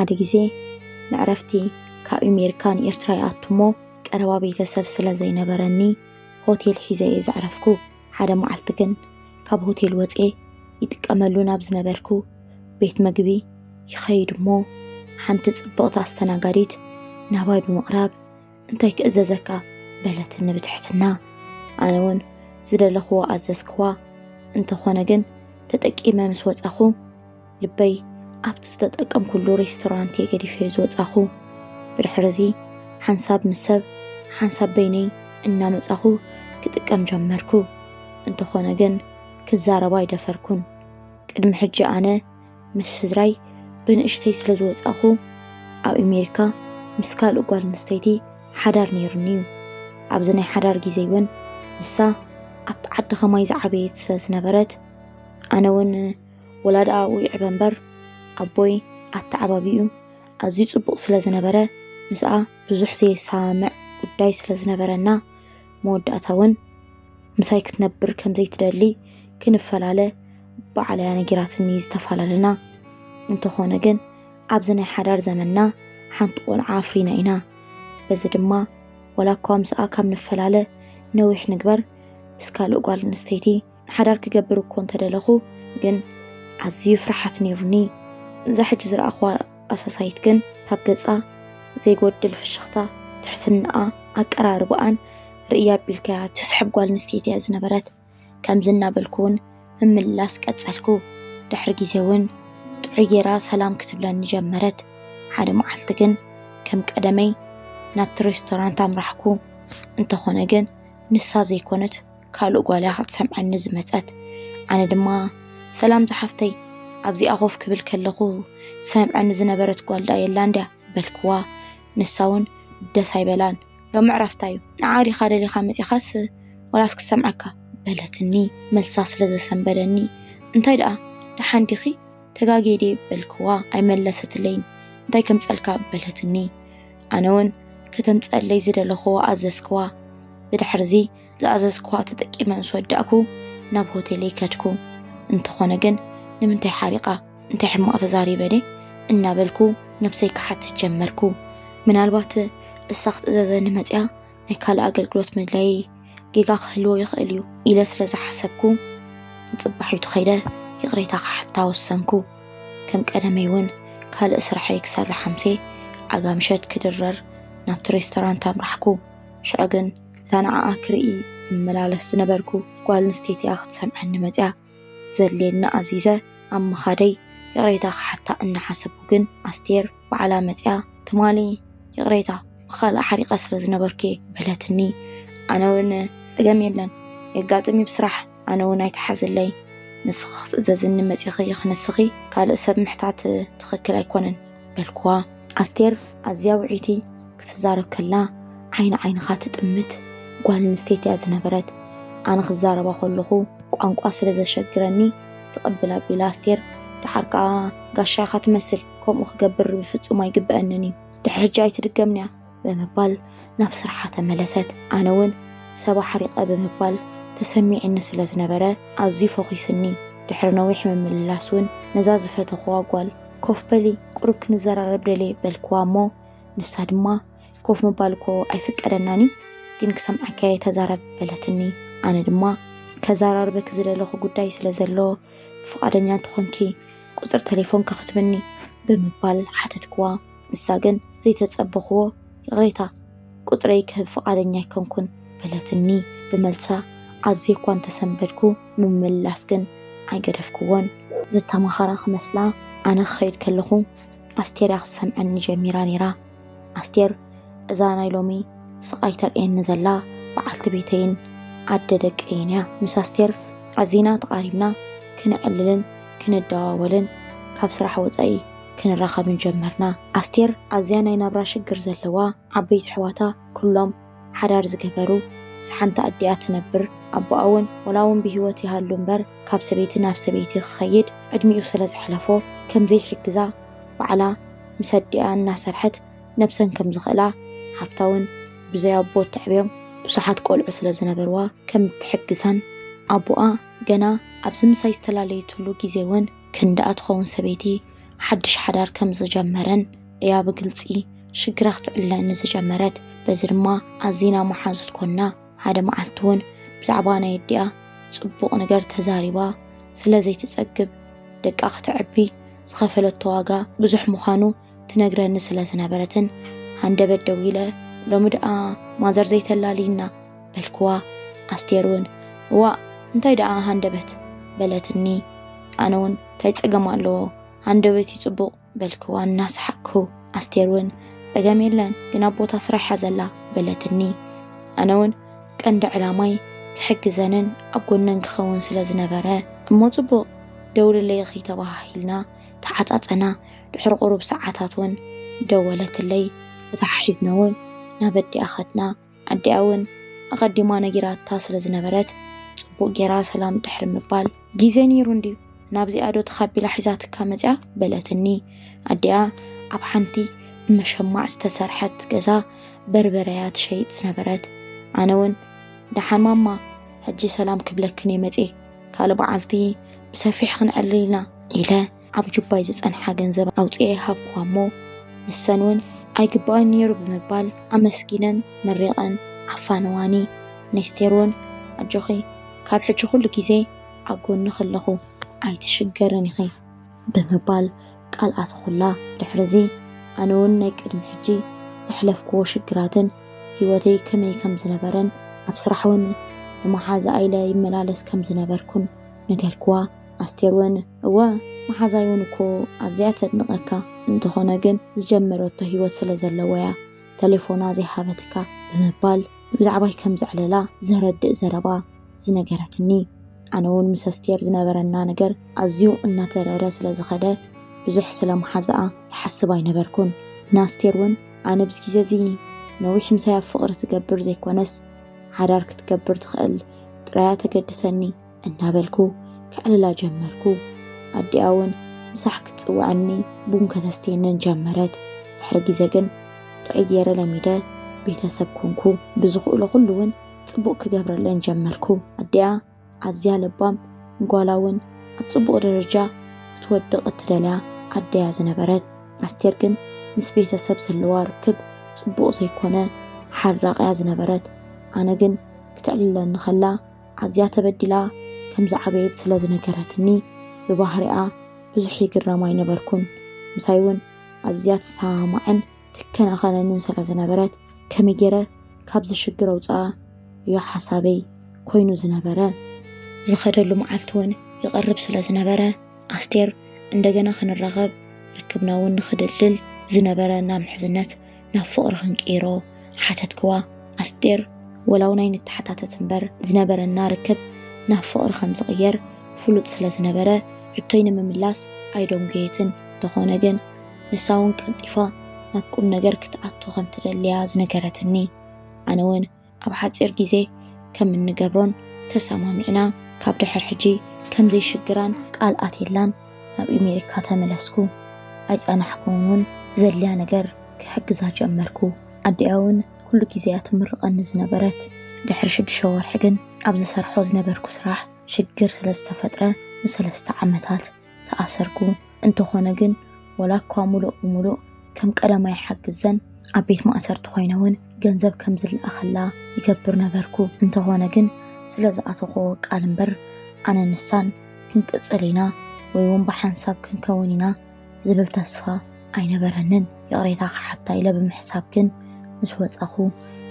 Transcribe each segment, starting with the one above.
ሓደ ግዜ ንዕረፍቲ ካብ ኣሜሪካ ንኤርትራ ይኣቱ እሞ ቀረባ ቤተሰብ ስለ ዘይነበረኒ ሆቴል ሒዘ እየ ዘዕረፍኩ። ሓደ መዓልቲ ግን ካብ ሆቴል ወፅየ ይጥቀመሉ ናብ ዝነበርኩ ቤት መግቢ ይኸይድ እሞ ሓንቲ ፅብቕቲ ኣስተናጋዲት ናባይ ብምቕራብ እንታይ ክእዘዘካ በለትኒ ብትሕትና። ኣነ እውን ዝደለኽዎ ኣዘዝክዋ። እንተኾነ ግን ተጠቂመ ምስ ወፃኹ ልበይ ኣብቲ ዝተጠቀምኩሉ ሬስቶራንት እየ ገዲፈዮ ዝወፃኹ። ብድሕሪ እዚ ሓንሳብ ምስ ሰብ ሓንሳብ በይነይ እናመፃኹ ክጥቀም ጀመርኩ። እንተኾነ ግን ክዛረባ ኣይደፈርኩን። ቅድሚ ሕጂ ኣነ ምስ ስድራይ ብንእሽተይ ስለ ዝወፃኹ ኣብ ኣሜሪካ ምስ ካልእ ጓል ኣንስተይቲ ሓዳር ነይሩኒ እዩ። ኣብዚ ናይ ሓዳር ግዜ እውን ንሳ ኣብቲ ዓዲ ከማይ ዝዓበየት ስለ ዝነበረት ኣነ እውን ወላ ደኣ ኣብኡ ይዕበ እምበር ኣቦይ ኣተዓባቢኡ ኣዝዩ ጽቡቕ ስለ ዝነበረ ምስኣ ብዙሕ ዘየሰማምዕ ጉዳይ ስለ ዝነበረና መወዳእታ እውን ምሳይ ክትነብር ከም ዘይትደሊ ክንፈላለ ባዕላ እያ ነጊራትኒ ዝተፈላለና። እንተኾነ ግን ኣብዚ ናይ ሓዳር ዘመንና ሓንቲ ቆልዓ ኣፍሪና ኢና። በዚ ድማ ዋላ እኳ ምስኣ ካብ ንፈላለ ነዊሕ ንግበር ምስ ካልእ ጓል ኣንስተይቲ ሓዳር ክገብር እኮ እንተደለኹ ግን ኣዝዩ ፍርሓት ነይሩኒ። እዛ ሕጂ ዝረኣኽዋ ኣሳሳይት ግን ካብ ገጻ ዘይጎድል ፍሽኽታ፣ ትሕትናኣ፣ ኣቀራርባኣን ርእያ ኣቢልካያ ትስሕብ ጓል ኣንስተይቲ እያ ዝነበረት። ከምዚ እናበልኩ እውን ምምላስ ቀጸልኩ። ድሕሪ ግዜ እውን ጥዑይ ጌራ ሰላም ክትብለኒ ጀመረት። ሓደ መዓልቲ ግን ከም ቀደመይ ናብቲ ሬስቶራንት ኣምራሕኩ። እንተኾነ ግን ንሳ ዘይኮነት ካልእ ጓል እያ ክትሰምዐኒ ዝመጸት። ኣነ ድማ ሰላም ዝሓፍተይ፣ ኣብዚኣ ኮፍ ክብል ከለኹ ትሰምዐኒ ዝነበረት ጓል ደኣ የላ እንድያ በልክዋ። ንሳ እውን ደስ ኣይበላን። ሎሚ ዕረፍታ እዩ፣ ንዓ ዲኻ ደሊኻ መጺኻስ ዋላስ ክሰምዐካ በለትኒ። መልሳ ስለ ዘሰንበደኒ እንታይ ደኣ ደሓን ዲኺ ተጋግየ ድየ በልክዋ። ኣይመለሰትለይን። እንታይ ከምጸልካ በለትኒ። ኣነ እውን ከተምጸለይ ዝደለኽዎ ኣዘዝክዋ። ብድሕርዚ ዝኣዘዝክዋ ተጠቂመ ምስ ወዳእኩ ናብ ሆቴለይ ከድኩ። እንተኾነ ግን ንምንታይ ሓሪቓ እንታይ ሕማቕ ተዛሪበ ድየ እናበልኩ ነብሰይ ክሓትት ጀመርኩ። ምናልባት እሳ ክትእዘዘኒ መጺኣ ናይ ካልእ ኣገልግሎት ምድላይ ጌጋ ክህልዎ ይኽእል እዩ ኢለ ስለ ዝሓሰብኩ ንጽባሒቱ ከይደ ይቕሬታ ክሓታ ወሰንኩ። ከም ቀደመይ እውን ካልእ ስራሐይ ክሰርሕ ኣምሴ ኣጋ ምሸት ክድረር ናብቲ ሬስቶራንት ኣምራሕኩ። ሽዑ ግን እታ ንዓኣ ክርኢ ዝመላለስ ዝነበርኩ ጓል ኣንስተይቲ እያ ክትሰምዐኒ መጺኣ። ዘድልየኒ ኣዚዘ ኣብ ምኻደይ ይቕሬታ ክሓታ እናሓሰብኩ ግን ኣስቴር ባዕላ መጺኣ ትማሊ ይቕሬታ ብኻልእ ሓሪቐ ስለ ዝነበርኩ እየ በለትኒ። ኣነ እውን ጸገም የለን የጋጥም እዩ ብስራሕ ኣነ እውን ኣይትሓዝለይ። ንስኺ ክትእዘዝኒ መጺኺ ክንስኺ ካልእ ሰብ ምሕታት ትኽክል ኣይኮነን በልክዋ። ኣስቴር ኣዝያ ውዕይቲ ክትዛረብ ከላ ዓይኒ ዓይንኻ ትጥምት ጓል ኣንስተይቲ እያ ዝነበረት። ኣነ ክዛረባ ከለኹ ቋንቋ ስለ ዘሸግረኒ ትቕብል ኣቢላ ኣስቴር፣ ደሓር ከኣ ጋሻ ኢኻ ትመስል፣ ከምኡ ክገብር ብፍጹም ኣይግበኣንን እዩ፣ ድሕሪ ሕጂ ኣይትድገምንያ ብምባል ናብ ስርሓ ተመለሰት። ኣነ እውን ሰብ ኣሕሪቐ ብምባል ተሰሚዕኒ ስለ ዝነበረ ኣዝዩ ፈኺስኒ። ድሕሪ ነዊሕ ምምልላስ እውን ነዛ ዝፈተኽዋ ጓል ኮፍ በሊ ቁሩብ ክንዘራረብ ደልየ በልክዋ እሞ ንሳ ድማ ኮፍ ምባል እኮ ኣይፍቀደናን እዩ፣ ግን ክሰምዓካየ ተዛረብ በለትኒ። ኣነ ድማ ከዘራርበኪ ዝደለኹ ጉዳይ ስለ ዘሎ ፍቓደኛ እንተኾንኪ ቁጽሪ ተሌፎንኪ ክትብኒ ብምባል ሓተትክዋ። ንሳ ግን ዘይተጸበኽዎ ይቕሬታ ቁጽረይ ክህብ ፍቓደኛ ኣይኮንኩን በለትኒ። ብመልሳ ኣዝየ እኳ እንተሰንበድኩ ንምምላስ ግን ኣይገደፍክዎን። ዝተማኸራ ክመስላ ኣነ ክኸይድ ከለኹ ኣስቴር እያ ክትሰምዐኒ ጀሚራ ነይራ። ኣስቴር እዛ ናይ ሎሚ ስቓይ ተርእየኒ ዘላ በዓልቲ ቤተይን ኣደ ደቀይን እያ። ምስ ኣስቴር ኣዚና ተቓሪብና ክነዕልልን ክንደዋወልን ካብ ስራሕ ወጻኢ ክንራኸብን ጀመርና። ኣስቴር ኣዝያ ናይ ናብራ ሽግር ዘለዋ ዓበይቲ ኣሕዋታ ኩሎም ሓዳር ዝገበሩ ምስ ሓንቲ ኣዲኣ ትነብር። ኣቦኣ እውን ወላ እውን ብህይወት ይሃሉ እምበር ካብ ሰበይቲ ናብ ሰበይቲ ክኸይድ ዕድሚኡ ስለ ዘሕለፎ ከም ዘይሕግዛ ባዕላ ምስ ኣዲኣ እናሰርሐት ነብሰን ከም ዝኽእላ ሓፍታ እውን ብዘይ ኣቦ ተዕብዮም ብዙሓት ቆልዑ ስለ ዝነበርዋ ከም እትሕግዛን ኣቦኣ ገና ኣብዚ ምሳይ ዝተፈላለየትሉ ግዜ እውን ክንድኣ ትኸውን ሰበይቲ ሓድሽ ሓዳር ከም ዝጀመረን እያ ብግልጺ ሽግራ ክትዕለኒ ዝጀመረት። በዚ ድማ ኣዚና መሓዙት ኮና። ሓደ መዓልቲ እውን ብዛዕባ ናይ ኣዲኣ ጽቡቕ ነገር ተዛሪባ ስለ ዘይትጸግብ፣ ደቃ ከተዕቢ ዝኸፈለቶ ዋጋ ብዙሕ ምዃኑ ትነግረኒ ስለ ዝነበረትን፣ ሃንደበት ደዊለ፣ "ሎሚ ደኣ ማዘር ዘይተላልይና?" በልክዋ። ኣስቴር እውን፣ "እዋእ፣ እንታይ ደኣ ሃንደበት?" በለትኒ። ኣነ እውን፣ "እንታይ ጸገም ኣለዎ? ሃንደበት እዩ ጽቡቕ" በልክዋ እናሰሓቅኩ። ኣስቴር እውን፣ "ጸገም የለን፣ ግን ኣብ ቦታ ስራሕ እያ ዘላ" በለትኒ። ኣነ እውን፣ ቀንዲ ዕላማይ ክሕግዘንን ኣብ ጎነን ክኸውን ስለ ዝነበረ፣ "እሞ ጽቡቕ፣ ደውልለይ" ኢኺ ተባሃሂልና ተዓጻጸና። ድሕሪ ቁሩብ ሰዓታት እውን ደወለትለይ። ተተሓሒዝና እውን ናብ ኣዲኣ ኸድና። ኣዲኣ እውን ኣቐዲማ ነጊራታ ስለ ዝነበረት፣ ጽቡቕ ጌራ ሰላም ድሕሪ ምባል፣ "ግዜ ነይሩ እንድዩ፣ ናብዚኣ ዶ ተኻቢላ ሒዛትካ መጺኣ?" በለትኒ። ኣዲኣ ኣብ ሓንቲ ብመሸማዕ ዝተሰርሐት ገዛ በርበረ እያ ትሸይጥ ዝነበረት። ኣነ እውን፣ "ደሓን ማማ፣ ሕጂ ሰላም ክብለክን እየ መጺኤ፣ ካልእ መዓልቲ ብሰፊሕ ክንዕልል ኢና" ኢለ ኣብ ጁባይ ዝጸንሓ ገንዘብ ኣውጽኤ ሃብክዋ እሞ፣ ንሰን እውን "ኣይግባእን ነይሩ" ብምባል ኣመስጊነን መሪቐን ኣፋነዋኒ። ነስቴር እውን፣ "ኣጆኺ፣ ካብ ሕጂ ኩሉ ግዜ ኣብ ጎንኺ ኣለኹ፣ ኣይትሽገርን ኢኺ" ብምባል ቃል ኣተኹላ። ድሕርዚ ኣነ እውን ናይ ቅድሚ ሕጂ ዘሕለፍክዎ ሽግራትን ህይወተይ ከመይ ከም ዝነበረን ኣብ ስራሕ እውን ንመሓዛኣ ኢለ ይመላለስ ከም ዝነበርኩን ነገርክዋ። ኣስቴር እውን፣ "እወ፣ መሓዛይ እውን እኮ ኣዝያ ተድንቐካ፣ እንተኾነ ግን ዝጀመረቶ ህይወት ስለ ዘለዋ እያ ተሌፎና ዘይሃበትካ" ብምባል ብዛዕባይ ከም ዘዕለላ ዘረድእ ዘረባ ዝነገረትኒ። ኣነ እውን ምስ ኣስቴር ዝነበረና ነገር ኣዝዩ እናተረረ ስለ ዝኸደ፣ ብዙሕ ስለ መሓዛኣ ይሓስብ ኣይነበርኩን። ንኣስቴር እውን፣ "ኣነ ኣብዚ ግዜ እዚ ነዊሕ ምሳይ ኣብ ፍቕሪ ትገብር ዘይኮነስ፣ ሓዳር ክትገብር ትኽእል ጥራያ ተገድሰኒ" እናበልኩ ከዕልላ ጀመርኩ። ኣዲኣ እውን ምሳሕ ክትጽውዐኒ ቡን ከተስትየንን ጀመረት። ድሕሪ ግዜ ግን ጥዑይ ገይረ ለሚደ ቤተሰብ ኮንኩ። ብዝኽእሎ ኩሉ እውን ጽቡቕ ክገብረለን ጀመርኩ። ኣዲኣ ኣዝያ ለባም፣ ንጓላ እውን ኣብ ጽቡቕ ደረጃ ክትወድቕ እትደልያ ኣደያ ዝነበረት። ኣስቴር ግን ምስ ቤተሰብ ዘለዋ ርክብ ጽቡቕ ዘይኮነ፣ ሓራቕ እያ ዝነበረት። ኣነ ግን ክትዕልለኒ ከላ ኣዝያ ተበዲላ ከም ዝዓበየት ስለ ዝነገረትኒ፣ ብባህሪኣ ብዙሕ ይግረም ኣይነበርኩን። ምሳይ እውን ኣዝያ ትሰማማዕን ትከናኸነንን ስለ ዝነበረት፣ ከመይ ገይረ ካብዚ ሽግር ኣውፅኣ እዩ ሓሳበይ ኮይኑ ዝነበረ። ዝኸደሉ መዓልቲ እውን ይቐርብ ስለ ዝነበረ፣ ኣስቴር እንደገና ክንራኸብ፣ ርክብና እውን ንኽድልድል፣ ዝነበረና ምሕዝነት ናብ ፍቕሪ ክንቅይሮ ሓተትክዋ። ኣስቴር፣ ወላ እውን ኣይንተሓታተት እምበር፣ ዝነበረና ርክብ ናብ ፍቕሪ ከም ዝቕየር ፍሉጥ ስለ ዝነበረ፣ ሕቶይ ንምምላስ ኣይደንጎየትን። እንተኾነ ግን፣ ንሳ እውን ቀልጢፋ ናብ ቁም ነገር ክትኣቱ ከም ትደሊ እያ ዝነገረትኒ። ኣነ እውን ኣብ ሓጺር ግዜ ከም እንገብሮን ተሰማሚዕና፣ ካብ ድሕር ሕጂ ከም ዘይሽግራን ቃል ኣትየላን ናብ ኣሜሪካ ተመለስኩ። ኣይጸናሕኩን እውን፣ ዘድልያ ነገር ክሕግዛ ጀመርኩ። ኣዲኣ እውን ኩሉ ግዜ እያ ትምርቐኒ ዝነበረት። ድሕሪ ሽዱሽተ ወርሒ ግን፣ ኣብ ዝሰርሖ ዝነበርኩ ስራሕ ሽግር ስለ ዝተፈጥረ፣ ንሰለስተ ዓመታት ተኣሰርኩ። እንተኾነ ግን፣ ወላ እኳ ሙሉእ ብሙሉእ ከም ቀደም ኣይሓግዘን፣ ኣብ ቤት ማእሰርቲ ኮይነ እውን ገንዘብ ከም ዝለኣኸላ ይገብር ነበርኩ። እንተኾነ ግን፣ ስለ ዝኣተኽዎ ቃል እምበር፣ ኣነ ንሳን ክንቅጽል ኢና ወይ እውን ብሓንሳብ ክንከውን ኢና ዝብል ተስፋ ኣይነበረንን። ይቕሬታ ክሓታ ኢለ ብምሕሳብ ግን፣ ምስ ወጻኹ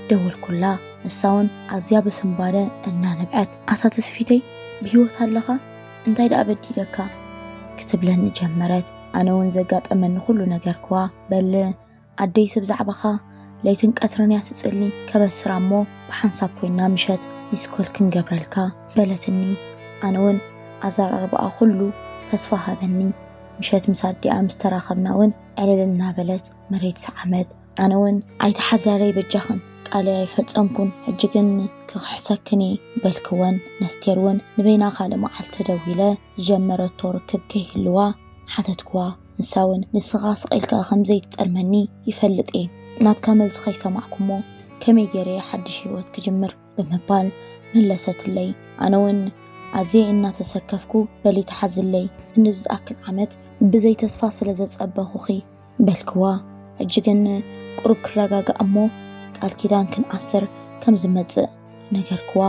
ደወልኩላ። ንሳ እውን ኣዝያ ብስንባደ እናነብዐት፣ "ኣታ ተስፊተይ፣ ብህይወት ኣለኻ? እንታይ ደኣ በዲለካ?" ክትብለኒ ጀመረት። ኣነ እውን ዘጋጠመኒ ኩሉ ነገርክዋ። "በል ኣደይሲ ብዛዕባኻ ለይትን ቀትርን እያ ትጽልኒ፣ ከበስራ እሞ ብሓንሳብ ኮይና ምሸት ሚስኮል ክንገብረልካ" በለትኒ። ኣነ እውን ኣዘራርባኣ ኩሉ ተስፋ ሃበኒ። ምሸት ምስ ኣዲኣ ምስ ተራኸብና እውን ዕልል እናበለት መሬት ሰዓመት። ኣነ እውን፣ "ኣይትሓዛረይ በጃኽን፣ ቃለይ ኣይፈጸምኩን፣ ሕጂ ግን ክኽሕሰክን እየ" በልክወን። ነስቴር እውን ንበይና ካልእ መዓልቲ ደዊለ ዝጀመረቶ ርክብ ከይህልዋ ሓተትክዋ። ንሳ እውን፣ "ንስኻ ስቕ ኢልካ ከም ዘይትጠልመኒ ይፈልጥ እየ። ናትካ መልሲ ከይሰማዕኩ እሞ ከመይ ገይረ እየ ሓድሽ ህይወት ክጅምር?" ብምባል መለሰትለይ። ኣነ እውን፣ ኣዝየ እናተሰከፍኩ፣ በሊ ተሓዝለይ፣ ክንዲ ዝኣክል ዓመት ብዘይ ተስፋ ስለ ዘጸበኹኺ፣ በልክዋ። ሕጂ ግን ቁሩብ ክረጋጋእ እሞ ቃል ኪዳን ክንኣስር ከም ዝመጽእ ነገርክዋ።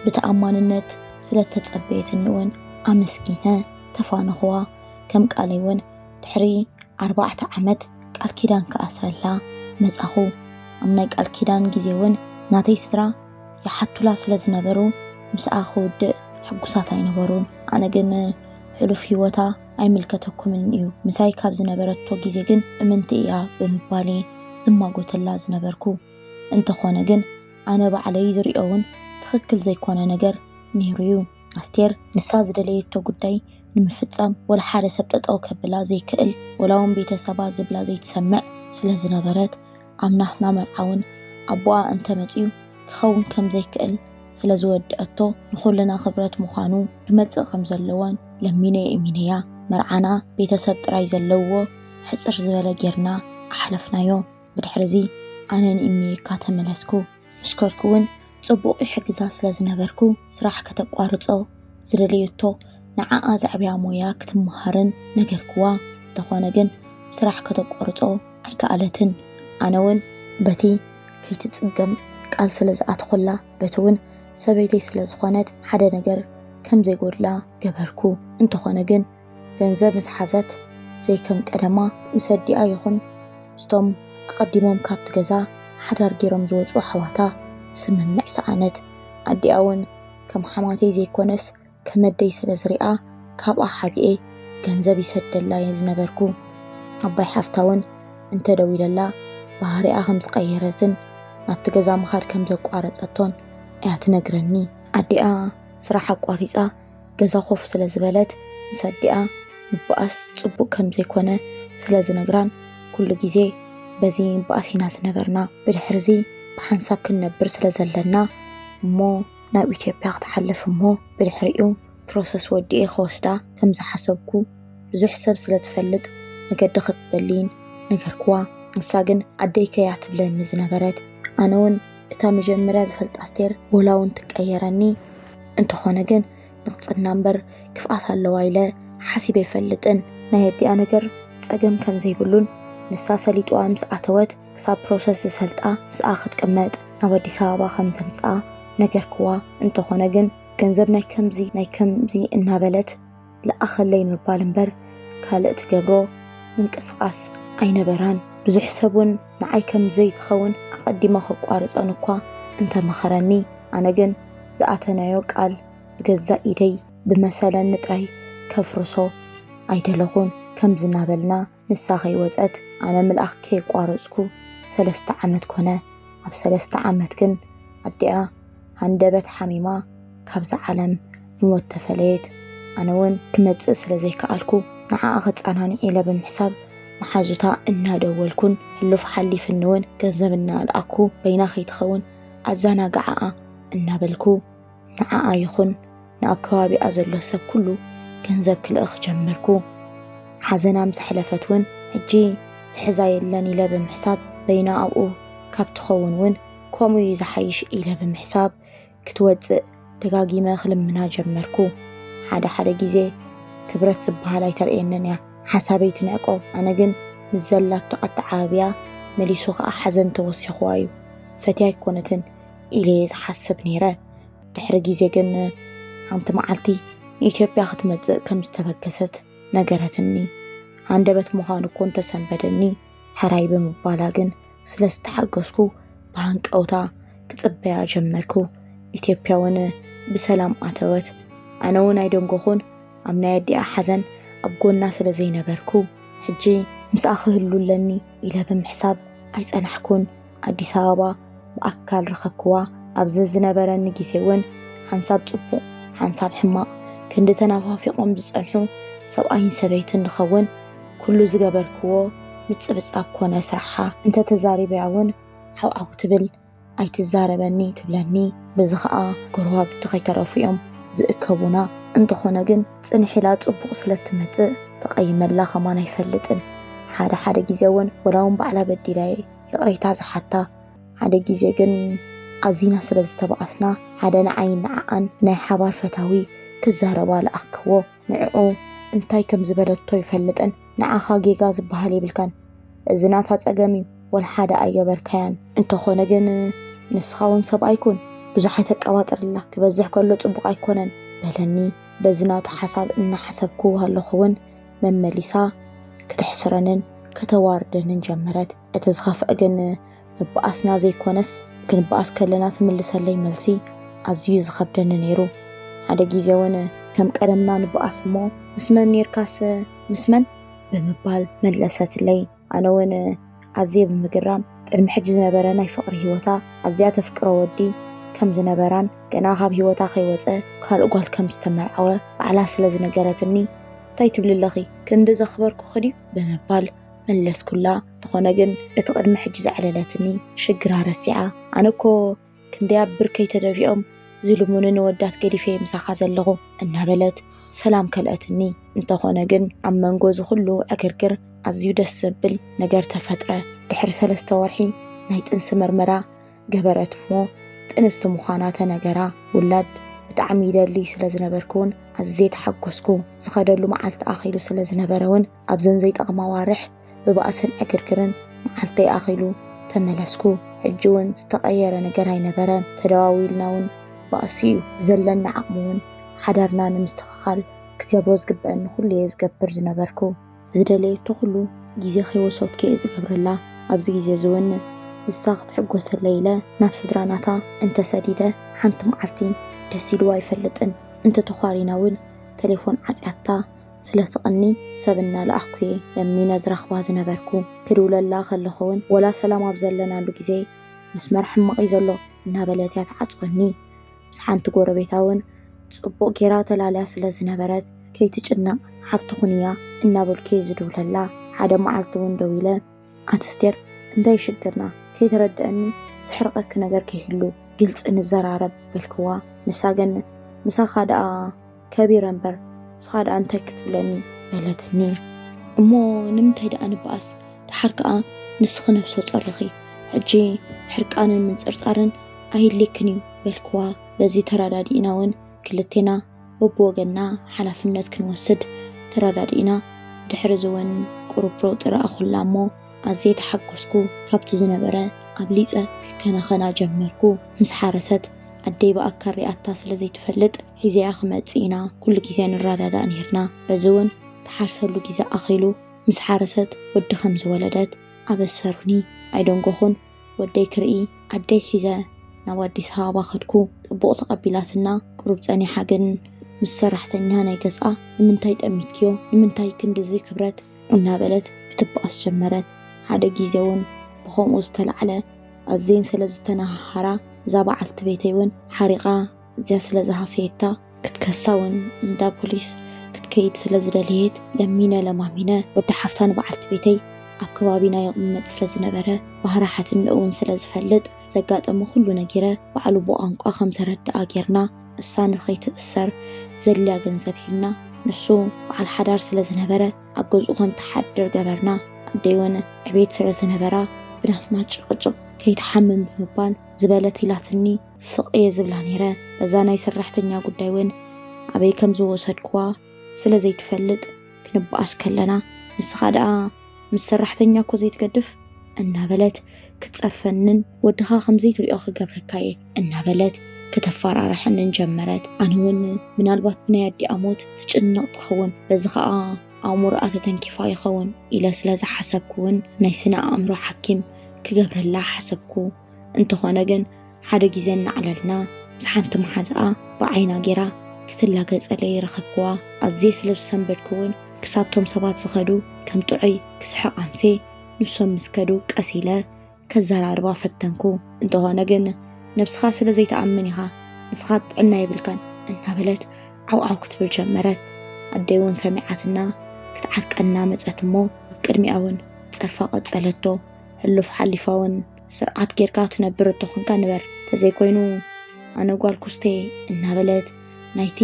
ብተኣማንነት ስለ እተጸበየትኒ እውን ኣመስጊነ ተፋነኽዋ። ከም ቃለይ እውን ድሕሪ ኣርባዕተ ዓመት ቃል ኪዳን ክኣስረላ መጻኹ። ኣብ ናይ ቃል ኪዳን ግዜ እውን ናተይ ስድራ ይሓቱላ ስለ ዝነበሩ፣ ምስኣ ክውድእ ሕጉሳት ኣይነበሩን። ኣነ ግን ሕሉፍ ህይወታ ኣይምልከተኩምን እዩ፣ ምሳይ ካብ ዝነበረቶ ግዜ ግን እምንቲ እያ ብምባል እየ ዝማጎተላ ዝነበርኩ። እንተኾነ ግን ኣነ ባዕለይ ዝሪኦ እውን ትኽክል ዘይኮነ ነገር ነይሩ እዩ። ኣስቴር ንሳ ዝደለየቶ ጉዳይ ንምፍጻም ወላ ሓደ ሰብ ጠጠው ከብላ ዘይክእል፣ ወላ እውን ቤተሰባ ዝብላ ዘይትሰምዕ ስለ ዝነበረት፣ ኣብ ናትና መርዓ እውን ኣቦኣ እንተመጽዩ ክኸውን ከም ዘይክእል ስለ ዝወደአቶ፣ ንኹልና ክብረት ምዃኑ ክመጽእ ከም ዘለዎን ለሚነ እሚነያ። መርዓና ቤተሰብ ጥራይ ዘለውዎ ሕጽር ዝበለ ጌርና ኣሕለፍናዮ። ብድሕርዚ ኣነ ንእሜሪካ ተመለስኩ። ምስ ከድኩ እውን ጽቡቕ ይሕግዛ ስለ ዝነበርኩ፣ ስራሕ ከተቋርጾ ዝደለየቶ ንዓኣ ዘዕብያ ሞያ ክትመሃርን ነገርክዋ። እንተኾነ ግን ስራሕ ከተቋርጾ ኣይከኣለትን። ኣነ እውን በቲ ከይትጽገም ቃል ስለ ዝኣትኹላ፣ በቲ እውን ሰበይተይ ስለ ዝኾነት ሓደ ነገር ከም ዘይጎድላ ገበርኩ። እንተኾነ ግን ገንዘብ ምስ ሓዘት፣ ዘይከም ቀደማ ምስ ኣዲኣ ይኹን ምስቶም ኣቐዲሞም ካብቲ ገዛ ሓዳር ገይሮም ዝወጹ ኣሕዋታ ስምምዕ ሰኣነት። ኣዲኣ እውን ከም ሓማተይ ዘይኮነስ ከም ኣደይ ስለ ዝሪኣ፣ ካብኣ ሓቢኤ ገንዘብ ይሰደላ እየ ዝነበርኩ። ኣባይ ሓፍታ እውን እንተደዊለላ፣ ባህሪኣ ከም ዝቐየረትን ናብቲ ገዛ ምኻድ ከም ዘቋረጸቶን እያ ትነግረኒ። ኣዲኣ ስራሕ ኣቋሪጻ ገዛ ኮፍ ስለ ዝበለት፣ ምስ ኣዲኣ ምብኣስ ጽቡቕ ከም ዘይኮነ ስለ ዝነግራን፣ ኩሉ ግዜ በዚ ምብኣስ ኢና ዝነበርና። ብድሕርዚ ብሓንሳብ ክንነብር ስለ ዘለና እሞ፣ ናብ ኢትዮጵያ ክትሓልፍ እሞ፣ ብድሕሪኡ ፕሮሰስ ወዲኤ ክወስዳ ከም ዝሓሰብኩ፣ ብዙሕ ሰብ ስለ ትፈልጥ፣ መገዲ ክትደልይን ነገርክዋ። ንሳ ግን ኣደይ ከያ ትብለኒ ዝነበረት። ኣነ እውን እታ መጀመርያ ዝፈልጣ ኣስቴር ወላ እውን ትቀየረኒ። እንተኾነ ግን ንቕጽና እምበር ክፍኣት ኣለዋ ኢለ ሓሲበ ኣይፈልጥን። ናይ ኣዲኣ ነገር ጸገም ከም ዘይብሉን፣ ንሳ ሰሊጥዋ ምስ ኣተወት ክሳብ ፕሮሰስ ዝሰልጣ ምስኣ ክትቅመጥ ናብ ኣዲስ ኣበባ ከም ዘምጽኣ ነገርክዋ። እንተኾነ ግን ገንዘብ ናይ ከምዚ ናይ ከምዚ እናበለት ልኣኸለይ ምባል እምበር ካልእ ትገብሮ ምንቅስቓስ ኣይነበራን። ብዙሕ ሰብ እውን ንዓይ ከም ዘይትኸውን ኣቐዲመ ከቋርጸን እኳ እንተመኸረኒ፣ ኣነ ግን ዝኣተናዮ ቃል ብገዛእ ኢደይ ብመሰለኒ ጥራይ ከፍርሶ ኣይደለኹን። ከምዚ እናበልና ንሳ ከይወጸት ኣነ ምልኣኽ ከየቋረጽኩ ሰለስተ ዓመት ኮነ። ኣብ ሰለስተ ዓመት ግን ኣዲኣ ሃንደበት ሓሚማ ካብዛ ዓለም ብሞት ተፈለየት። ኣነ እውን ክመጽእ ስለ ዘይከኣልኩ፣ ንዓኣ ከጸናንዕ ኢለ ብምሕሳብ መሓዙታ እናደወልኩን፣ ሕሉፍ ሓሊፍኒ እውን ገንዘብ እናልኣኩ፣ በይና ከይትኸውን ኣዘናግዓኣ እናበልኩ፣ ንዓኣ ይኹን ንኣብ ከባቢኣ ዘሎ ሰብ ኩሉ ገንዘብ ክልእኽ ጀመርኩ። ሓዘና ምስ ኣሕለፈት እውን፣ ሕጂ ዝሕዛ የለን ኢለ ብምሕሳብ፣ በይና ኣብኡ ካብ ትኸውን እውን ከምኡ እዩ ዝሓይሽ ኢለ ብምሕሳብ፣ ክትወጽእ ደጋጊመ ክልምና ጀመርኩ። ሓደ ሓደ ግዜ ክብረት ዝበሃል ኣይተርእየንን እያ። ሓሳበይ ትንዕቆ። ኣነ ግን ምስ ዘላቶ ኣተዓባብያ መሊሱ ኸኣ ሓዘን ተወሲኽዋ እዩ። ፈትያ ኣይኮነትን ኢለ እየ ዝሓስብ ነይረ። ድሕሪ ግዜ ግን ሓንቲ መዓልቲ ንኢትዮጵያ ክትመጽእ ከም ዝተበገሰት ነገረትኒ። ሃንደበት ምዃኑ እኮ እንተሰንበደኒ፣ ሕራይ ብምባላ ግን ስለ ዝተሓገዝኩ ብሃንቀውታ ክጽበያ ጀመርኩ። ኢትዮጵያ እውን ብሰላም ኣተወት። ኣነ እውን ኣይደንጎኹን፣ ኣብ ናይ ኣዲኣ ሓዘን ኣብ ጎና ስለ ዘይነበርኩ። ሕጂ ምስኣ ክህሉ ኣለኒ ኢለ ብምሕሳብ ኣይጸናሕኩን። ኣዲስ ኣበባ ብኣካል ረኸብክዋ። ኣብዚ ዝነበረኒ ግዜ እውን ሓንሳብ ጽቡቕ፣ ሓንሳብ ሕማቕ፣ ክንዲ ተናፋፊቖም ዝጸንሑ ሰብኣይን ሰበይትን ንኸውን ኩሉ ዝገበርክዎ ምጽብጻብ ኮነ ስራሓ እንተተዛሪበያ እውን ዓውዓው ትብል ኣይትዛረበኒ ትብለኒ። በዚ ኸኣ ጎረባብቲ ከይተረፉ እዮም ዝእከቡና። እንተኾነ ግን ጽንሕ ኢላ ጽቡቕ ስለ እትመጽእ ተቐይመላ ከማን ኣይፈልጥን። ሓደ ሓደ ግዜ እውን ወላ እውን ባዕላ በዲላ እየ ይቕሬታ ዝሓታ። ሓደ ግዜ ግን ኣዚና ስለ ዝተባኣስና፣ ሓደ ንዓይን ንዓኣን ናይ ሓባር ፈታዊ ክዛረባ ለኣኽክዎ። ንዕኡ እንታይ ከም ዝበለቶ ይፈልጥን፣ ንዓኻ ጌጋ ዝበሃል የብልካን። እዚ ናታ ጸገም እዩ፣ ወላ ሓደ ኣይገበርካያን። እንተኾነ ግን ንስኻ እውን ሰብኣይ ኩን፣ ብዙሕ ኣይተቀባጥርላ፣ ክበዝሕ ከሎ ጽቡቕ ኣይኮነን በለኒ። በዚ ናቱ ሓሳብ እናሓሰብኩ ኣለኹ እውን መመሊሳ ክተሕስረንን ከተዋርደንን ጀመረት። እቲ ዝኸፍአ ግን ምብኣስና ዘይኮነስ፣ ክንበኣስ ከለና ትምልሰለይ መልሲ ኣዝዩ ዝኸብደኒ ነይሩ። ሓደ ግዜ እውን ከም ቀደምና ንበኣስ እሞ፣ ምስ መን ኔርካስ ምስ መን ብምባል መለሰትለይ። ኣነ እውን ኣዝየ ብምግራም ቅድሚ ሕጂ ዝነበረ ናይ ፍቕሪ ህይወታ፣ ኣዝያ ተፍቅሮ ወዲ ከም ዝነበራን ገና ካብ ህይወታ ከይወጸ ካልእ ጓል ከም ዝተመርዓወ ባዕላ ስለ ዝነገረትኒ፣ እንታይ ትብሊ ኣለኺ? ክንዲ ዘኽበርኩኺ ድዩ? ብምባል መለስኩላ። እንተኾነ ግን እቲ ቅድሚ ሕጂ ዘዕለለትኒ ሽግራ ረሲዓ፣ ኣነ እኮ ክንደይ ኣብ ብርከይ ተደፊኦም ዝልሙኑኒ ወዳት ገዲፈ ምሳኻ ዘለኹ እናበለት ሰላም ከልአትኒ። እንተኾነ ግን ኣብ መንጎ እዚ ኩሉ ዕግርግር ኣዝዩ ደስ ዘብል ነገር ተፈጥረ። ድሕሪ ሰለስተ ወርሒ ናይ ጥንሲ መርመራ ገበረት እሞ ጥንስቲ ምዃና ተነገራ። ውላድ ብጣዕሚ ይደሊ ስለ ዝነበርኩ እውን ኣዝየ ተሓጎስኩ። ዝኸደሉ መዓልቲ ኣኺሉ ስለ ዝነበረ እውን ኣብዘን ዘይጠቕማ ዋርሕ ብባእስን ዕግርግርን መዓልተይ ኣኺሉ ተመለስኩ። ሕጂ እውን ዝተቐየረ ነገር ኣይነበረን። ተደዋዊልና እውን ባእሲ እዩ። ብዘለና ዓቕሚ እውን ሓዳርና ንምስትኽኻል ክገብሮ ዝግበአኒ ኩሉ እየ ዝገብር ዝነበርኩ። ዝደለየቶ ኩሉ ግዜ ከይወሰድኩ እየ ዝገብረላ። ኣብዚ ግዜ እዚ እውን ንሳ ክትሕጎሰለይ ኢለ ናብ ስድራ ናታ እንተሰዲደ ሓንቲ መዓልቲ ደስ ኢልዋ ኣይፈልጥን። እንተተዃሪና እውን ተሌፎን ዓጽያታ ስለ ትቕኒ ሰብ እናለኣኽኩ እየ ለሚነ ዝረኽባ ዝነበርኩ። ክድውለላ ከለኹ እውን ወላ ሰላም ኣብ ዘለናሉ ግዜ መስመር ሕማቕ እዩ ዘሎ እናበለት እያ ትዓጽወኒ። ምስ ሓንቲ ጎረቤታ እውን ጽቡቕ ጌራ ተላልያ ስለ ዝነበረት ከይትጭነቕ ሓፍትኹን እያ እናበልኩ እየ ዝድውለላ። ሓደ መዓልቲ እውን ደዊለ ኣቲ ስቴር እንታይ ሽግርና ከይተረድአኒ ዝሕርቐኪ ነገር ከይህሉ ግልጺ ንዘራረብ በልክዋ። ንሳ ግን ምሳኻ ደኣ ከቢረ እምበር ንስኻ ደኣ እንታይ ክትብለኒ በለትኒ። እሞ ንምንታይ ደኣ ንበኣስ? ደሓር ከኣ ንስኺ ነብሰ ጾር ኢኺ። ሕጂ ሕርቃንን ምንጽርጻርን ኣየድልየክን እዩ በልክዋ። በዚ ተረዳዲእና እውን ክልቴና በብወገንና ሓላፍነት ክንወስድ ተረዳዲእና። ድሕሪ እዚ እውን ቁሩብ ለውጢ ረኣኹላ እሞ ኣዝየ ተሓጎስኩ። ካብቲ ዝነበረ ኣብሊጸ ክከናኸና ጀመርኩ። ምስ ሓረሰት ኣደይ ብኣካል ሪኣታ ስለ ዘይትፈልጥ ሒዘያ ክመጽእ ኢና ኩሉ ግዜ ንረዳዳእ ነይርና። በዚ እውን ትሓርሰሉ ግዜ ኣኺሉ ምስ ሓረሰት ወዲ ከም ዝወለደት ኣበሰሩኒ። ኣይደንጎኹን። ወደይ ክርኢ ዓደይ ሒዘ ናብ ኣዲስ ኣበባ ከድኩ። ጽቡቕ ተቐቢላትና ቁሩብ ጸኒሓ ግን ምስ ሰራሕተኛ ናይ ገዝኣ ንምንታይ ጠሚትክዮ? ንምንታይ ክንድዚ ክብረት? እናበለት ክትበኣስ ጀመረት። ሓደ ግዜ እውን ብኸምኡ ዝተላዕለ ኣዝየን ስለ ዝተነሃሃራ እዛ በዓልቲ ቤተይ እውን ሓሪቓ ኣዝያ ስለ ዝሃሰየታ ክትከሳ እውን እንዳ ፖሊስ ክትከይድ ስለ ዝደለየት ለሚነ ለማሚነ ወዲ ሓፍታ ንበዓልቲ ቤተይ ኣብ ከባቢና ይቕመጥ ስለ ዝነበረ ባህሪ ሓትንኡ እውን ስለ ዝፈልጥ ዘጋጠመ ኩሉ ነጊረ ባዕሉ ብቋንቋ ከም ዘረድኣ ጌርና እሳ ንኸይትእሰር ዘድልያ ገንዘብ ሂብና ንሱ በዓል ሓዳር ስለ ዝነበረ ኣብ ገዝኡ ከም ትሓድር ገበርና። ኣደይ እውን ዕቤት ስለ ዝነበራ ብናትና ጭቕጭቕ ከይትሓምም ብምባል ዝበለት ኢላትኒ ስቕ እየ ዝብላ ነይረ። በዛ ናይ ሰራሕተኛ ጉዳይ እውን ኣበይ ከም ዝወሰድክዋ ስለ ዘይትፈልጥ ክንበኣስ ከለና ንስኻ ደኣ ምስ ሰራሕተኛ እኮ ዘይትገድፍ እናበለት ክትጸርፈንን ወድኻ ከም ዘይትሪኦ ክገብረካ እየ እናበለት ከተፈራርሐንን ጀመረት። ኣነ እውን ምናልባት ብናይ ኣዲኣ ሞት ትጭነቕ ትኸውን፣ በዚ ኸኣ ኣእምሮኣ ተተንኪፋ ይኸውን ኢለ ስለ ዝሓሰብኩ እውን ናይ ስነ ኣእምሮ ሓኪም ክገብረላ ሓሰብኩ። እንተኾነ ግን ሓደ ግዜ እናዕለልና ምስ ሓንቲ መሓዛኣ ብዓይና ጌራ ክትላገጸለይ ረኸብክዋ። ኣዝየ ስለ ዝሰንበድኩ እውን ክሳብቶም ሰባት ዝኸዱ ከም ጥዑይ ክስሕቕ ኣምሴ ንሶም ምስ ከዱ ቀስ ኢለ ከዘራርባ ፈተንኩ። እንተኾነ ግን ነብስኻ ስለ ዘይትኣምን ኢኻ፣ ንስኻ ጥዕና የብልካን እናበለት ዓው ዓው ክትብል ጀመረት። ኣደይ እውን ሰሚዓትና ክትዓርቀና መጸት እሞ ኣብ ቅድሚኣ እውን ጸርፋ ቀጸለቶ። ሕሉፍ ሓሊፋ እውን ስርዓት ጌርካ ትነብር እተኾንካ ንበር፣ ተዘይኮይኑ ኣነ ጓል ኩስተ እየ እናበለት ናይቲ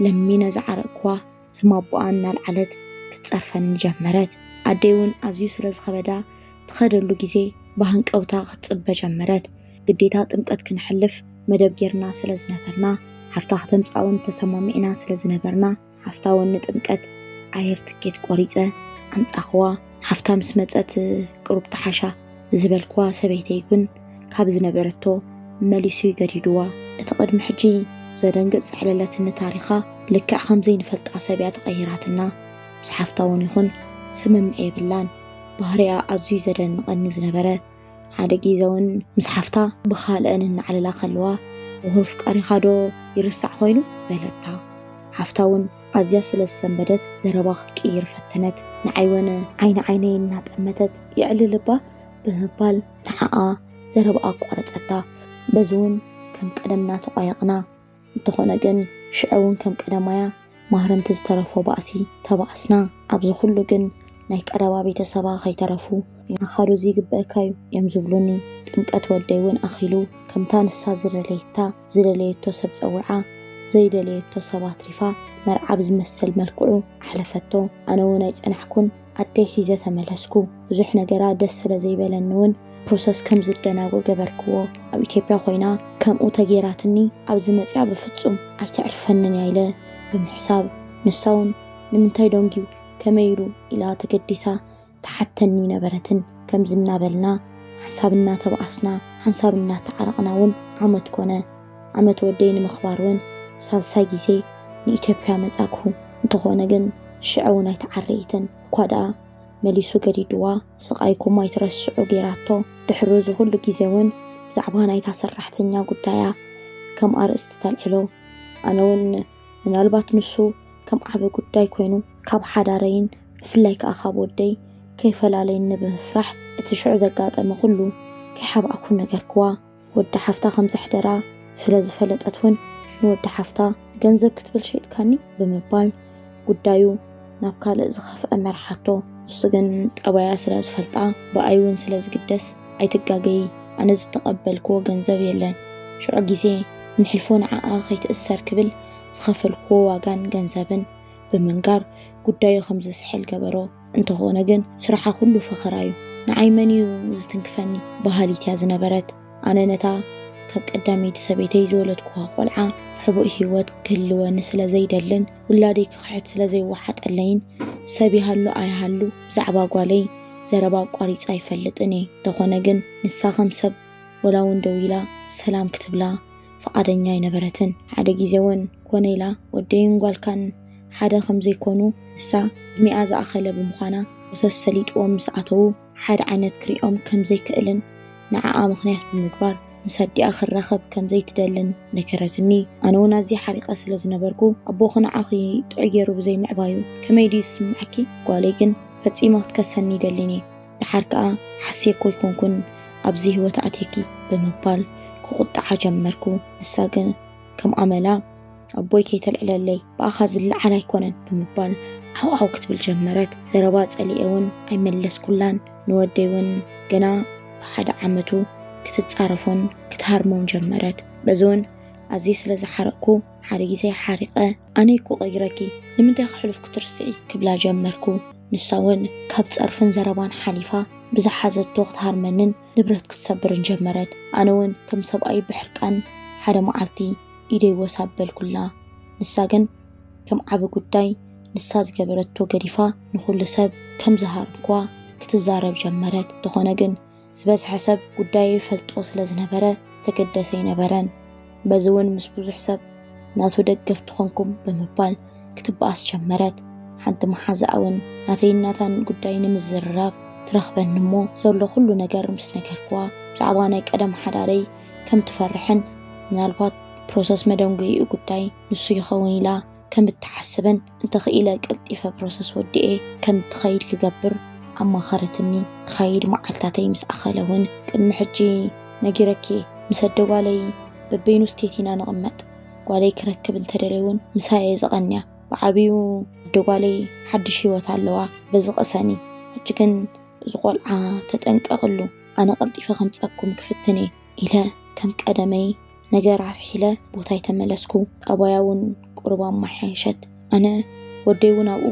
ለሚነ ዝዓረቅክዋ ስም ኣቦኣ እናልዓለት ክትጸርፈኒ ጀመረት። ኣደይ እውን ኣዝዩ ስለ ዝኸበዳ ትኸደሉ ግዜ ብሃንቀውታ ክትጽበ ጀመረት። ግዴታ ጥምቀት ክነሕልፍ መደብ ጌርና ስለ ዝነበርና ሓፍታ ከተምጻውን ተሰማሚዕና ስለ ዝነበርና፣ ሓፍታ እውን ንጥምቀት ኣየር ትኬት ቆሪጸ ኣምጻኽዋ። ሓፍታ ምስ መጸት ቅሩብ ተሓሻ ዝበልክዋ ሰበይተይ ግን ካብ ዝነበረቶ መሊሱ ይገዲድዋ። እቲ ቅድሚ ሕጂ ዘደንግጽ ዘዕለለትኒ ታሪኻ ልክዕ ከም ዘይንፈልጣ ሰብ እያ ተቐይራትና። ምስ ሓፍታ እውን ይኹን ስምምዕ የብላን። ባህሪኣ ኣዝዩ ዘደንቐኒ ዝነበረ ሓደ ግዜ እውን ምስ ሓፍታ ብኻልአን እናዕለላ ከለዋ፣ "ብኹር ፍቃሪኻ ዶ ይርሳዕ ኮይኑ?" በለታ። ሓፍታ እውን ኣዝያ ስለ ዝሰንበደት ዘረባ ክትቅይር ፈተነት። ንዓይ እውን ዓይኒ ዓይነይ እናጠመተት፣ "የዕልል እባ" ብምባል ንዓኣ ዘረባ ኣቋረጸታ። በዚ እውን ከም ቀደምና ተቋየቕና። እንተኾነ ግን ሽዑ እውን ከም ቀደማያ ማህረምቲ ዝተረፎ ባእሲ ተባእስና። ኣብዚ ኩሉ ግን ናይ ቀረባ ቤተሰባ ከይተረፉ፣ "ንኻዶ እዚ ይግበአካ እዩ" እዮም ዝብሉኒ። ጥምቀት ወደይ እውን ኣኺሉ፣ ከምታ ንሳ ዝደለየታ ዝደለየቶ ሰብ ጸዊዓ፣ ዘይደለየቶ ሰብ ኣትሪፋ፣ መርዓ ብዝመስል መልክዑ ኣሕለፈቶ። ኣነ እውን ኣይጸናሕኩን፣ ኣደይ ሒዘ ተመለስኩ። ብዙሕ ነገራ ደስ ስለ ዘይበለኒ እውን ፕሮሰስ ከም ዝደናጎ ገበርክዎ። ኣብ ኢትዮጵያ ኮይና ከምኡ ተጌራትኒ ኣብዚ መጽያ ብፍጹም ኣይተዕርፈንን እያ ኢለ ብምሕሳብ፣ ንሳ እውን "ንምንታይ ደንጊዩ? ከመይ ኢሉ?" ኢላ ተገዲሳ ትሓተኒ ነበረትን። ከምዚ እናበልና ሓንሳብ እናተባኣስና ሓንሳብ እናተዓረቕና እውን ዓመት ኮነ። ዓመት ወደይ ንምኽባር እውን ሳልሳይ ግዜ ንኢትዮጵያ መጻግሁ። እንተኾነ ግን ሽዑ እውን ኣይተዓረየትን። እኳ ደኣ መሊሱ ገዲድዋ፣ ስቓይኩም ኣይትረስዑ ጌራቶ። ድሕሪ እዚ ኩሉ ግዜ እውን ብዛዕባ ናይታ ሰራሕተኛ ጉዳያ ከም ኣርእስቲ ተልዕሎ። ኣነ እውን ምናልባት ንሱ ከም ዓቢ ጉዳይ ኮይኑ ካብ ሓዳረይን ብፍላይ ከኣ ካብ ወደይ ከይፈላለየኒ ብምፍራሕ፣ እቲ ሽዑ ዘጋጠመ ኩሉ ከይሓባእኩ ነገርክዋ። ወዲ ሓፍታ ከም ዘሕደራ ስለ ዝፈለጠት እውን ንወዲ ሓፍታ "ገንዘብ ክትብል ሸይጥካኒ?" ብምባል ጉዳዩ ናብ ካልእ ዝኸፍአ መርሓቶ። ንሱ ግን ጠባያ ስለ ዝፈልጣ ብኣይ እውን ስለ ዝግደስ "ኣይትጋገዪ፣ ኣነ ዝተቐበልክዎ ገንዘብ የለን። ሽዑ ግዜ ንሕልፎ ንዓኣ ከይትእሰር" ክብል ዝኸፈልክዎ ዋጋን ገንዘብን ብምንጋር ጉዳዩ ከም ዝስሕል ገበሮ። እንተኾነ ግን ስርሓ ኩሉ ፈኸራ እዩ። ንዓይ መን እዩ ዝትንክፈኒ በሃሊት እያ ዝነበረት። ኣነ ነታ ካብ ቀዳመይቲ ሰበይተይ ዝወለድኩዋ ቆልዓ ሕቡእ ህይወት ክህልወኒ ስለ ዘይደልን ውላደይ ክኽሕድ ስለ ዘይወሓጠለይን ሰብ ይሃሉ ኣይሃሉ ብዛዕባ ጓለይ ዘረባ ኣቋሪጸ ኣይፈልጥን እየ። እንተኾነ ግን ንሳ ከም ሰብ ወላ እውን ደው ኢላ ሰላም ክትብላ ፍቓደኛ ኣይነበረትን። ሓደ ግዜ እውን ኮነ ኢላ ወደይን ጓልካን ሓደ ከም ዘይኮኑ፣ ንሳ ዕድሚኣ ዝኣኸለ ብምዃና ፕሮሰስ ሰሊጥዎም ምስ ኣተዉ ሓደ ዓይነት ክሪኦም ከም ዘይክእልን ንዓኣ ምኽንያት ብምግባር ምስ ኣዲኣ ክራኸብ ከም ዘይትደልን ነገረትኒ። ኣነ እውን ኣዝየ ሓሪቐ ስለ ዝነበርኩ፣ "ኣቦኺ ንዓኺ ጥዑይ ገይሩ ብዘይምዕባዩ ከመይ ድዩ ዝስምዓኪ?" ጓለይ ግን "ፈጺመ ክትከሰኒ ይደልን እየ። ደሓር ከኣ ሓስየኮ ኣይኮንኩን ኣብዚ ህይወት ኣትየኪ" ብምባል ክቁጥዓ ጀመርኩ። ንሳ ግን ከም ኣመላ "ኣቦይ ከይተልዕለለይ፣ ብኣኻ ዝለዓል ኣይኮነን" ብምባል ዓው ዓው ክትብል ጀመረት። ዘረባ ጸሊኤ እውን ኣይመለስኩላን። ንወደይ እውን ገና ብሓደ ዓመቱ ክትጻረፎን ክትሃርሞን ጀመረት። በዚ እውን ኣዝየ ስለ ዝሓረቕኩ ሓደ ግዜ ሓሪቐ "ኣነ እኮ ቀይረኪ፣ ንምንታይ ክሕሉፍ ክትርስዒ?" ክብላ ጀመርኩ። ንሳ እውን ካብ ጸርፍን ዘረባን ሓሊፋ ብዝሓዘቶ ክትሃርመንን ንብረት ክትሰብርን ጀመረት። ኣነ እውን ከም ሰብኣይ ብሕርቃን ሓደ መዓልቲ ኢደይ ወስ ኣበልኩላ። ንሳ ግን ከም ዓቢ ጉዳይ ንሳ ዝገበረቶ ገዲፋ ንኹሉ ሰብ ከም ዝሃርምኳ ክትዛረብ ጀመረት። እንተኾነ ግን ዝበዝሐ ሰብ ጉዳየይ ይፈልጦ ስለ ዝነበረ ዝተገደሰ ኣይነበረን። በዚ እውን ምስ ብዙሕ ሰብ ናቱ ደገፍቲ ኾንኩም ብምባል ክትበኣስ ጀመረት። ሓንቲ መሓዛኣ እውን ናተይን ናታን ጉዳይ ንምዝርራብ ትረኽበኒ እሞ ዘሎ ኩሉ ነገር ምስ ነገርክዋ ብዛዕባ ናይ ቀደም ሓዳረይ ከም ትፈርሕን ምናልባት ፕሮሰስ መደንጎይኡ ጉዳይ ንሱ ይኸውን ኢላ ከም እትሓስብን እንተኽኢለ ቀልጢፈ ፕሮሰስ ወዲኤ ከም ትኸይድ ክገብር ኣማኸረትኒ። ክኸይድ መዓልታተይ ምስ ኣኸለ እውን ቅድሚ ሕጂ ነጊረኪ ምስ ኣደ ጓለይ በበይኑ ስቴት ኢና ንቕመጥ። ጓለይ ክረክብ እንተደልየ እውን ምሳየ ዝቐንያ። ብዓብዩ ኣደ ጓለይ ሓድሽ ህይወት ኣለዋ። በዚ ቅሰኒ። ሕጂ ግን እዚ ቆልዓ ተጠንቀቕሉ። ኣነ ቀልጢፈ ከምጸኩም ክፍትን እየ ኢለ ከም ቀደመይ ነገር ኣስሒለ ቦታይ ተመለስኩ። ጠባያ እውን ቁሩብ ኣመሓየሸት። ኣነ ወደይ እውን ኣብኡ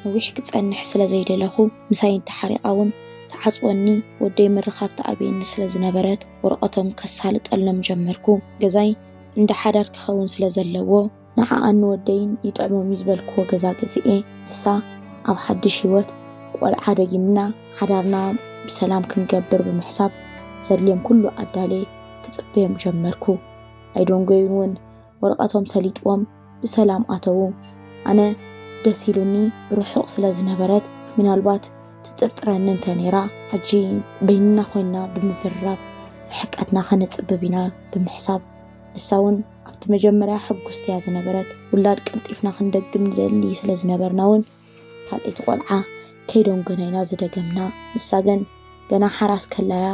ነዊሕ ክጸንሕ ስለ ዘይደለኹ ምሳይ እንተሓሪቓ እውን ተዓጽወኒ። ወደይ ምርኻብ ተኣብየኒ ስለ ዝነበረት ወረቐቶም ከሳልጠሎም ጀመርኩ። ገዛይ እንዳ ሓዳር ክኸውን ስለ ዘለዎ፣ ንዓኣን ንወደይን ይጥዕሞም እዩ ዝበልክዎ ገዛ ገዚኤ፣ ንሳ ኣብ ሓድሽ ህይወት ቆልዓ ደጊምና ሓዳርና ብሰላም ክንገብር ብምሕሳብ ዘድልዮም ኩሉ ኣዳልየ ክጽበዮም ጀመርኩ። ኣይደንጎዩን እውን፣ ወረቐቶም ሰሊጥዎም ብሰላም ኣተዉ። ኣነ ደስ ኢሉኒ፣ ብርሑቕ ስለ ዝነበረት ምናልባት ትጥርጥረኒ እንተ ነይራ፣ ሕጂ በይንና ኮይንና ብምዝርራብ ርሕቀትና ከነጽብብ ኢና ብምሕሳብ፣ ንሳ እውን ኣብቲ መጀመርያ ሕጉስቲ እያ ዝነበረት። ውላድ ቀልጢፍና ክንደግም ንደሊ ስለ ዝነበርና እውን ካልኣይቲ ቆልዓ ከይደንጎና ኢና ዝደገምና። ንሳ ግን ገና ሓራስ ከላያ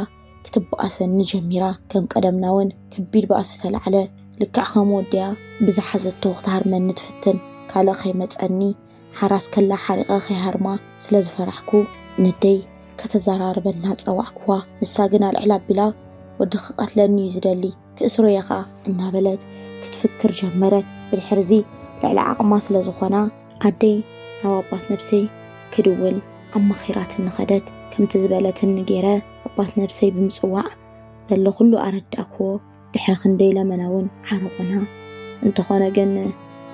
ክትበኣሰኒ ጀሚራ። ከም ቀደምና እውን ከቢድ ባእሲ ተላዕለ። ልክዕ ከም ወዲያ ብዝሓዘቶ ክትሃርመኒ ትፍትን። ካልእ ከይመጸኒ ሓራስ ከላ ሓሪቐ ከይሃርማ ስለ ዝፈራሕኩ፣ ነደይ ከተዘራርበና ጸዋዕኩዋ። ንሳ ግን ኣልዕል ኣቢላ፣ "ወዲ ክቐትለኒ እዩ ዝደሊ፣ ክእስሮ እየ ኸኣ" እናበለት ክትፍክር ጀመረት። ብድሕርዚ ልዕሊ ዓቕማ ስለ ዝኾና፣ ኣደይ ናብ ኣባት ነብሰይ ክድውል ኣማኺራትኒ ኸደት። ከምቲ ዝበለትኒ ገይረ ኣባት ነብሰይ ብምጽዋዕ ዘሎ ኩሉ ኣረዳእክዎ። ድሕሪ ክንደይ ለመና እውን ዓረቑና። እንተኾነ ግን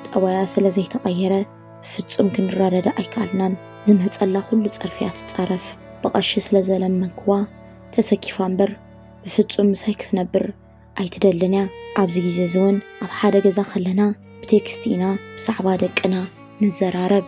ጠባያ ስለ ዘይተቐየረ ብፍጹም ክንረዳዳእ ኣይከኣልናን። ዝመጸላ ኩሉ ጸርፊ እያ ትጻረፍ። ብቐሺ ስለ ዘለመንክዋ ተሰኪፋ እምበር ብፍጹም ምሳይ ክትነብር ኣይትደልን እያ። ኣብዚ ግዜ እዚ እውን ኣብ ሓደ ገዛ ከለና ብቴክስቲ ኢና ብዛዕባ ደቅና ንዘራረብ።